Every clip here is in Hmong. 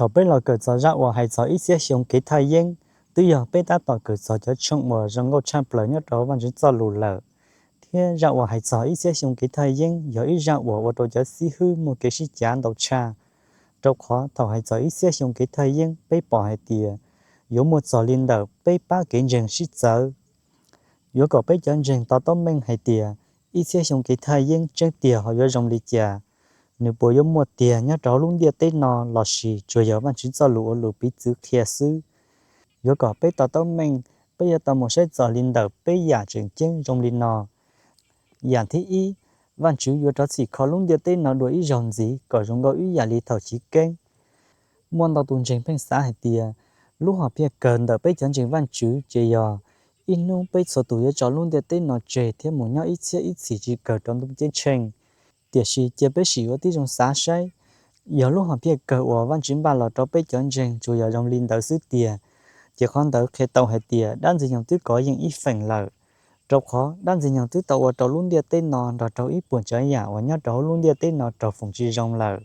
Thaum peb los kawm txog zaj uas hais txog ib txhiab xyoo kev thaj yeeb, twb yog peb tab tom kawm txog cov tshooj uas zoo nkauj tshaj plaws nyob rau Vajtswv txoj lus lawm. Thiab zaj uas hais txog ib txhiab xyoo kev thaj yeeb yog ib zaj uas ua rau cov xib hwb muaj kev sib cav ntau tshaj, rau qhov thaum hais txog ib txhiab xyoo kev thaj yeeb peb pom hais tias yuav muaj txog li ntawm peb pab kev ntseeg sib txawv. Yuav kom peb cov ntseeg to taub meej hais tias ib txhiab xyoo kev thaj yeeb tseeb tiag ho yuav zoo li cas, nws puas yuav muaj tiag nyob rau hauv lub ntiaj teb no lossis tsuas yog Vajtswv txoj lus ua lus piv txwv qhia xwb. Yuav kom peb to taub meej, peb yuav tau mus saib txog li ntawm peb yam tseem ceeb zoo li no. Yam thib ib, Vajtswv yuav rov txhim kho lub ntiaj teb no dua ib zaug ntxiv kom zoo nkauj ib yam li thaum chiv keeb. Muaj ntau tus ntseeg pheej xav hais tias lub hom phiaj kawg ntawm peb cov ntseeg Vajtswv ces yog ib hnub peb txhua tus yuav tso lub ntiaj teb no tseg thiab mus nyob ib txhiab ib txhis tsis kawg rau ntuj ceeb tsheej. Tiam sis cia peb sim ua tib zoo xav saib, yog lub hom phiaj kawg uas Vajtswv npaj los rau peb cov ntseeg tsuas yog zoo li ntawd xwb tiag, ces qhov ntawd qhia tau hais tias dab Ntxwg Nyoog twb kov yeej ib feem lawm, rau qhov dab Ntxwg Nyoog twb tau ua rau lub ntiaj teb no nrog rau ib puas tsav yam uas nyob rau hauv lub ntiaj teb no raug foom tsis zoo lawm.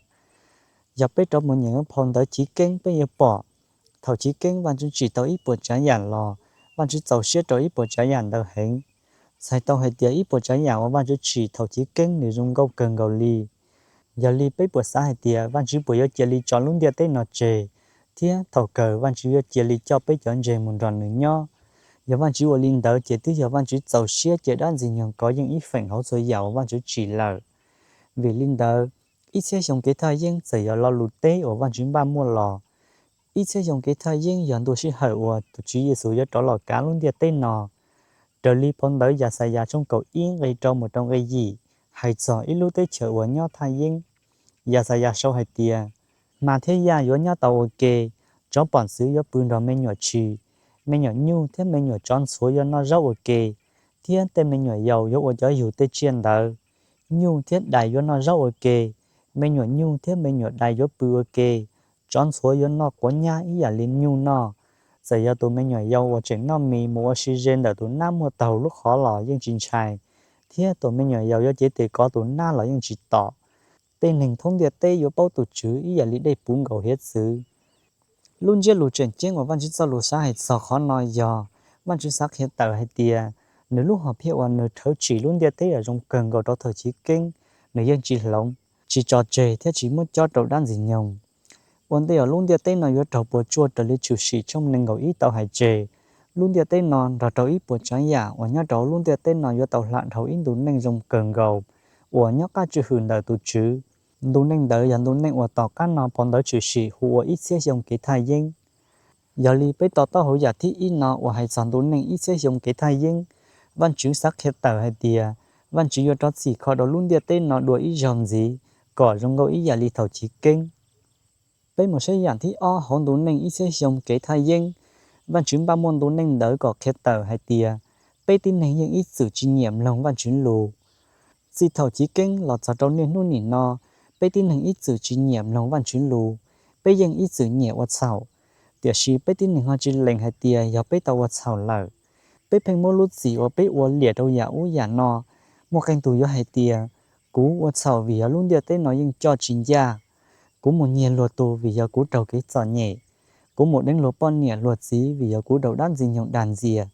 Yog peb rov mus nyeem phau ntawv chiv keeb peb yuav pom, thaum chiv keeb Vajtswv tsim tau ib puas tsav yam los Vajtswv txaus siab rau ib puas tsav yam ntawd heev. Txhais tau hais tias ib puas tsav yam uas Vajtswv tsim thaum chiv keeb nws zoo nkauj kawg nkaus li. Yog li peb puas xav hais tias Vajtswv puas yuav cia li tso lub ntiaj teb no tseg, thiab thaum kawg Vajtswv yuav cia li coj peb cov ntseeg mus nrog nws nyob? Yog Vajtswv ua li ntawd ces twb yog Vajtswv txaus siab cia dab Ntxwg Nyoog kov yeej ib feem hauv txhua yam uas Vajtswv tsim lawm. Vim li ntawd, ib txhiab xyoo kev thaj yeeb txawm yog lo lus teb uas Vajtswv npaj muaj los, ib txhiab xyoo kev thaj yeeb yog ntu sij hawm uas tus Tswv Yexus yuav rov los kav lub ntiaj teb no. Raws li phau ntawv Yaxayas tshooj kaum ib nqe rau mus rau nqe yim hais txog ib lub teb chaws uas nyob thaj yeeb, Yaxayas sau hais tias: Hma thiab yaj yuav nyob tau ua ke, tsov pom txwv yuav pw nrog me nyuam tshis, me nyuam nyuj thiab me nyuam tsov ntxhuav yuav noj zaub ua ke, thiab tej me nyuam yaus yuav ua cov yug tej tsiaj ntawd. Nyuj thiab dais yuav noj zaub ua ke, me nyuam nyuj thiab me nyuam dais yuav pw ua ke, tsov ntxhuav yuav noj quav nyab ib yam li nyuj noj. Txawm yog tus me nyuam yaus uas tseem noj mis mus ua si ze ntawm tus nab muaj taug lub qhov los yeej tsis ntshai, thiab tus me nyuam yaus yuav cev tes kov tus nab los yeej tsis tom. Tej neeg thoob ntiaj teb yuav paub tus Tswv ib yam li dej puv nkaus hiav txwv. Lub ntsiab lus tseem ceeb uas Vajtswv txoj lus xav hais txog qhov no yog, Vajtswv xav qhia tawm hais tias nws lub hom phiaj uas nws rhawv tsim lub ntiaj teb uas zoo kawg nkaus rau thaum chiv keeb, nws yeej tsis hloov, tsis tso tseg thiab tsis muab cob rau dab Ntxwg Nyoog. Ua ntej uas lub ntiaj teb no yuav raug puas tsuaj raws li Tshwm Sim tshooj nees nkaum ib tau hais tseg, lub ntiaj teb no nrog rau ib puas tsav yam uas nyob rau hauv lub ntiaj teb no yuav tau hla dhau ib ntu neej zoo kawg nkaus uas nyob qab tswj hwm ntawm tus Tswv. Ntu neej ntawd yog ntu neej uas tom qab no phau ntawv Tshwm Sim hu ua ib txhiab xyoo kev thaj yeeb. Yog li peb to taub hauv yam thib ib no uas hais txog ntu neej ib txhiab xyoo kev thaj yeeb, Vajtswv xav qhia tawm hais tias Vajtswv yuav rov txhim kho rau lub ntiaj teb no dua ib zaug ntxiv kom zoo nkauj ib yam li thaum chiv keeb. Peb mus saib yam thib ob hauv ntu neej ib txhiab xyoo kev thaj yeeb. Vajtswv npaj muaj ntu neej ntawd kom qhia tawm hais tias peb tib neeg yeej ib txwm tsis nyiam mloog Vajtswv lus. Txij thaum chiv keeb los txog rau niaj hnub nim no, peb tib neeg ib txwm tsis nyiam mloog Vajtswv lus, peb yeej ib txwm nyiam ua txhaum. Tiam sis peb tib neeg ho tsis lees hais tias yog peb tau ua txhaum lawm. Peb pheej muab lub txim uas peb ua liam rau yam ub yam no. Muaj qee tus yuav hais tias, kuv ua txhaum vim yog lub ntiaj teb no yeej coj tsis ncaj. Kuv mus nyiag luag tug vim yog kuv raug kev txom nyem. Kuv mus deev luag poj niam luag txiv vim yog kuv raug dab Ntxwg Nyoog dag ntxias.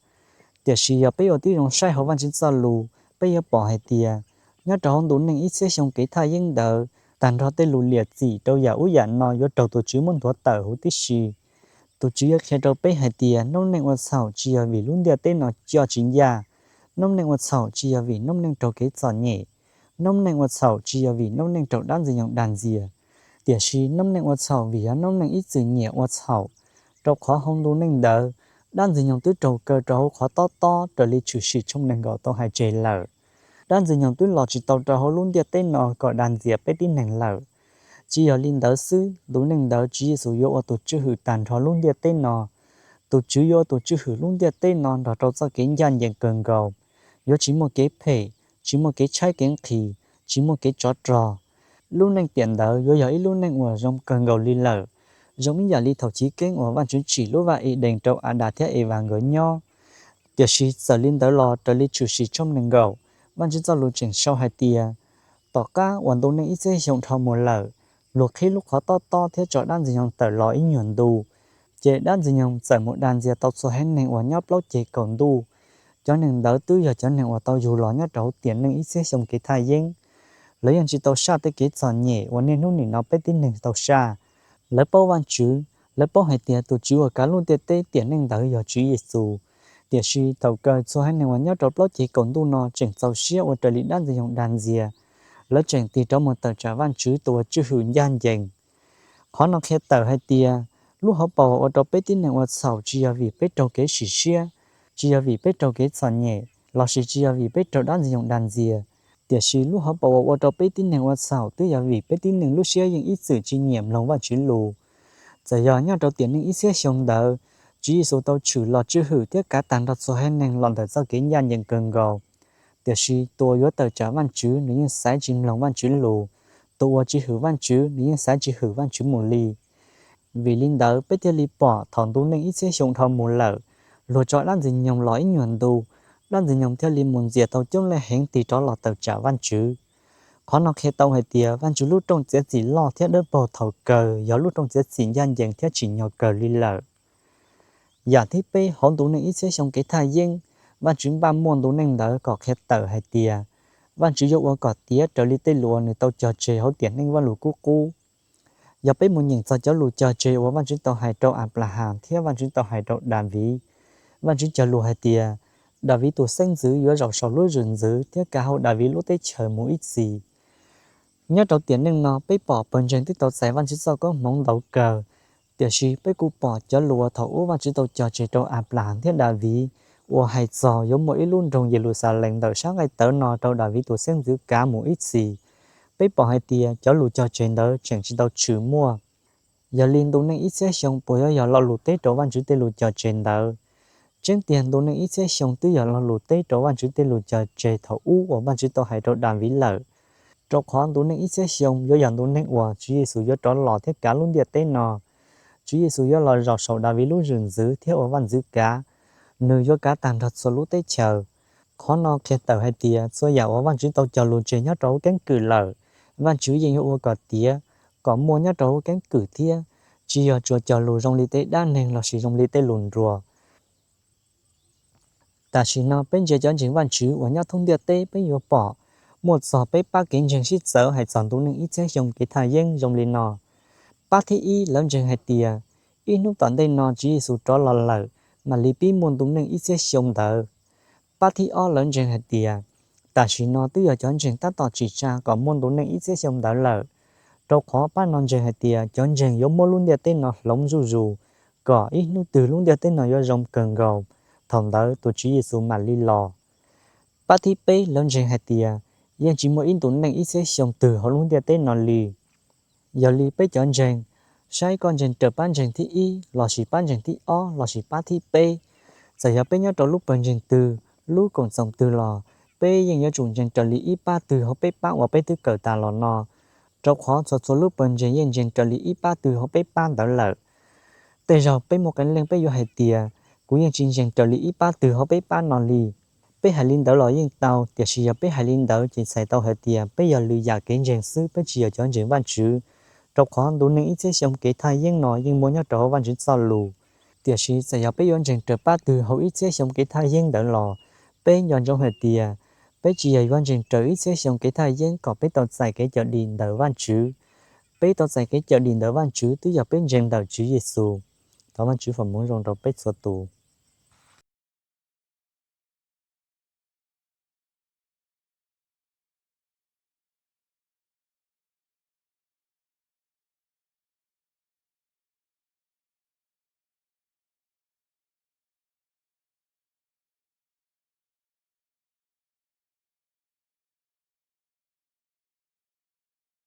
Tiam sis yog peb ua tib zoo saib hauv Vajtswv txoj lus, peb yuav pom hais tias nyob rau hauv ntu neej ib txhiab xyoo kev thaj yeeb ntawd, tag nrho tej lus liam txim rau yam ub yam no yuav raug tus Tswv muab nthuav tawm huv tib si. Tus Tswv yuav qhia rau peb hais tias noob neej ua txhaum tsis yog vim lub ntiaj teb no coj tsis ncaj. Noob neej ua txhaum tsis yog vim noob neej raug kev txom nyem. Noob neej ua txhaum tsis yog vim noob neej raug dab Ntxwg Nyoog dag ntxias. Tiam sis noob neej ua txhaum vim yog noob neej ib txwm nyiam ua txhaum. Rau qhov hauv ntu neej ntawd, dab Ntxwg Nyoog twb raug kaw rau hauv qhov tob tob raws li Tshwm Sim tshooj nees nkaum tau hais tseg lawm. Dab Ntxwg Nyoog twb los tsis tau rau hauv lub ntiaj teb no kom dag ntxias peb tib neeg lawm. Tsis yog li ntawd xwb, ntu neej ntawd Tswv Yexus yuav ua tus tswj hwm tag nrho lub ntiaj teb no. Tus Tswv yuav ua tus tswj hwm lub ntiaj teb no nrog rau txoj kev ncaj ncees kawg nkaus. Yuav tsis muaj kev phem, tsis muaj kev tshaib kev nqhis, tsis muaj kev tsov rog. Lub neej tiam ntawd yuav yog ib lub neej uas zoo kawg nkaus li lawm, zoo ib yam li thaum chiv keeb uas Vajtswv tsim lub vaj Edees rau Adas thiab Evas nkawd nyob. Tiam sis txawm li ntawd los raws li Tshwm Sim tshooj nees nkaum, Vajtswv txoj lus tseem sau hais tias, tom qab uas ntu neej ib txhiab xyoo dhau mus lawm, luag qhib lub qhov tob tob thiab tso dab ntxwg nyoog tawm los ib nyuag ntu. Ces dab ntxwg nyoog txawm mus dag ntxias tau txhua haiv neeg uas nyob plaub ceg kaum ntuj. Cov neeg ntawd twb yog cov neeg uas tau yug los nyob rau hauv tiam neej ib txhiab xyoo kev thaj yeeb. Lawv yeej tsis tau saj tej kev txom nyem uas niaj hnub nim no peb tib neeg tau saj. Lawv paub Vajtswv, lawv paub hais tias tus Tswv uas kav lub ntiaj teb tiam neej ntawd yog Tswv Yexus. Tiam sis thaum kawg txhua haiv neeg uas nyob rau plaub ceg kaum ntuj no tseem txaus siab ua raws li dab ntxwg nyoog dag ntxias. Lawv tseem tig rov mus tawm tsam Vajtswv tus uas tswj hwm ncaj ncees. Qhov no qhia tawm hais tias lub hauv paus uas ua rau peb tib neeg ua txhaum tsis yog vim peb raug kev sim siab, tsis yog vim peb raug kev txom nyem, lossis tsis yog vim peb raug dab ntxwg nyoog dag ntxias. Tiam sis lub hauv paus uas ua rau peb tib neeg ua txhaum twb yog vim peb tib neeg lub siab yeej ib txwm tsis nyiam mloog Vajtswv lus. Txawm yog nyob rau tiam neej ib txhiab xyoo ntawd, Tswv Yexus tau tshwm los tswj hwm thiab kav tag nrho txhua haiv neeg los ntawm txoj kev ncaj ncees kawg nkaus. Tiam sis tus uas yuav tawm tsam Vajtswv nws yeej xaiv tsis mloog Vajtswv lus, tus uas tsis hwm Vajtswv nws yeej xaiv tsis hwm Vajtswv mus li. Vim li ntawd peb thiaj li pom thaum ntu neej ib txhiab xyoo dhau mus lawm, luag tso dab ntxwg nyoog los ib nyuag ntu, dab ntxwg nyoog thiaj li mus ntxias tau coob leej heev tig rov los tawm tsam Vajtswv. Qhov no qhia tau hais tias Vajtswv lub rooj txiav txim loj thiab dawb paug thaum kawg yog lub rooj txiav txim ncaj ncees thiab tsim nyog kawg li lawm. Yam thib peb, hauv ntu neej ib txhiab xyoo kev thaj yeeb, Vajtswv npaj muaj ntu neej ntawd kom qhia tawm hais tias Vajtswv yuav ua kom tiav raws li tej lus uas nws tau cog tseg hauv tiam neej Vajluskub Qub. Yog peb mus nyeem txog cov lus cog tseg uas Vajtswv tau hais rau Anplahas thiab Vajtswv tau hais rau Daviv, Vajtswv cog lus hais tias Daviv tus xeeb ntxwv yuav zaum saum lub zwm ntxwv thiab kav hauv Daviv lub teb chaws mus ib txhis. Nyob rau tiam neej no peb pom Pawg Ntseeg twb tau txais Vajtswv txoj koob hmoov ntau kawg, tiam sis peb kuj pom cov lus uas thaum ub Vajtswv tau cog tseg rau Anplahas thiab Daviv uas hais txog yuav muaj ib lub nroog Yeluxalees ntawm sab nqaij tawv no rau Daviv tus xeeb ntxwv kav mus ib txhis. Peb pom hais tias cov lus cog tseg ntawd tseem tsis tau tshwm muaj. Yog li ntu neej ib txhiab xyoo puas yuav yog lo lus teb rau Vajtswv tej lus cog tseg ntawd? Tseeb tiag ntu neej ib txhiab xyoo twb yog lo lus teb rau Vajtswv tej lus cog tseg thaum ub uas Vajtswv tau hais rau Daviv lawm, rau qhov ntu neej ib txhiab xyoo yuav yog ntu neej uas Tswv Yexus yuav rov los thiab kav lub ntiaj teb no. Tswv Yexus yuav los zaum saum Daviv lub zwm ntxwv thiab ua vaj ntxwv kav, nws yuav kav tag nrho txhua lub teb chaws. Qhov no qhia tawm hais tias txhua yam uas Vajtswv tau cog lus tseg nyob rau hauv keeb kwm lawm, Vajtswv yeej yuav ua kom tiav, kom muaj nyob rau hauv keeb kwm thiab, tsis yog tsuas cog lus zoo li tej dab neeg lossis zoo li tej lus nruas. Tam sim no peb ntsia cov ntseeg Vajtswv uas nyob thoob ntiaj teb peb yuav pom muaj txog peb pab kev ntseeg sib txawv hais txog ntu neej ib txhiab xyoo kev thaj yeeb zoo li no. Pab thib ib lawv ntseeg hais tias ib hnub tom ntej no Tswv Yexus rov los lawm, mam li pib muaj ntu neej ib txhiab xyoo ntawd. Pab thib ob lawv ntseeg hais tias tam sim no twb yog cov ntseeg tab tom tsim tsa kom muaj ntu neej ib txhiab xyoo ntawd lawm, rau qhov pab no ntseeg hais tias cov ntseeg yuav muab lub ntiaj teb no hloov zuj zus, kom ib hnub twg lub ntiaj teb no yuav zoo kawg nkaus, thaum ntawd tus Tswv Yexus mam li los. Pab thib peb lawv ntseeg hais tias yeej tsis muaj ib ntu neej ib txhiab xyoo twg hauv lub ntiaj teb no li. Yog li peb cov ntseeg, saib koj ntseeg raws pab ntseeg thib ib lossis pab ntseeg thib ob lossis pab thib peb, txawm yog peb nyob rau lub pawg ntseeg twg, lub koom txoos twg los, peb yeej yuav tsum ntseeg raws li ib pab twg hauv peb pab uas peb twb kawm tas los no, rau qhov txhua txhua lub pawg ntseeg yeej ntseeg raws li ib pab twg hauv peb pab ntawd lawm. Tej zaug peb muaj qee leej peb yuav hais tias, kuv yeej tsis ntseeg raws li ib pab twg hauv peb pab no li. Peb hais li ntawd los yeej tau, tiam sis yog peb hais li ntawd ces txhais tau hais tias peb yog lwm yam kev ntseeg xwb, peb tsis yog cov ntseeg Vajtswv, rau qhov ntu neej ib txhiab xyoo kev thaj yeeb no yeej muaj nyob rau hauv Vajtswv txoj lus. Tiam sis txawm yog peb yuav ntseeg raws pab twg hauv ib txhiab xyoo kev thaj yeeb ntawd los, peb nco ntsoov hais tias peb tsis yog yuav ntseeg raws ib txhiab xyoo kev thaj yeeb kom peb tau txais kev cawm dim ntawm Vajtswv. Peb tau txais kev cawm dim ntawm Vajtswv twb yog peb ntseeg ntawm Tswv Yexus. Thov Vajtswv foom hmoov zoo rau peb txhua tus.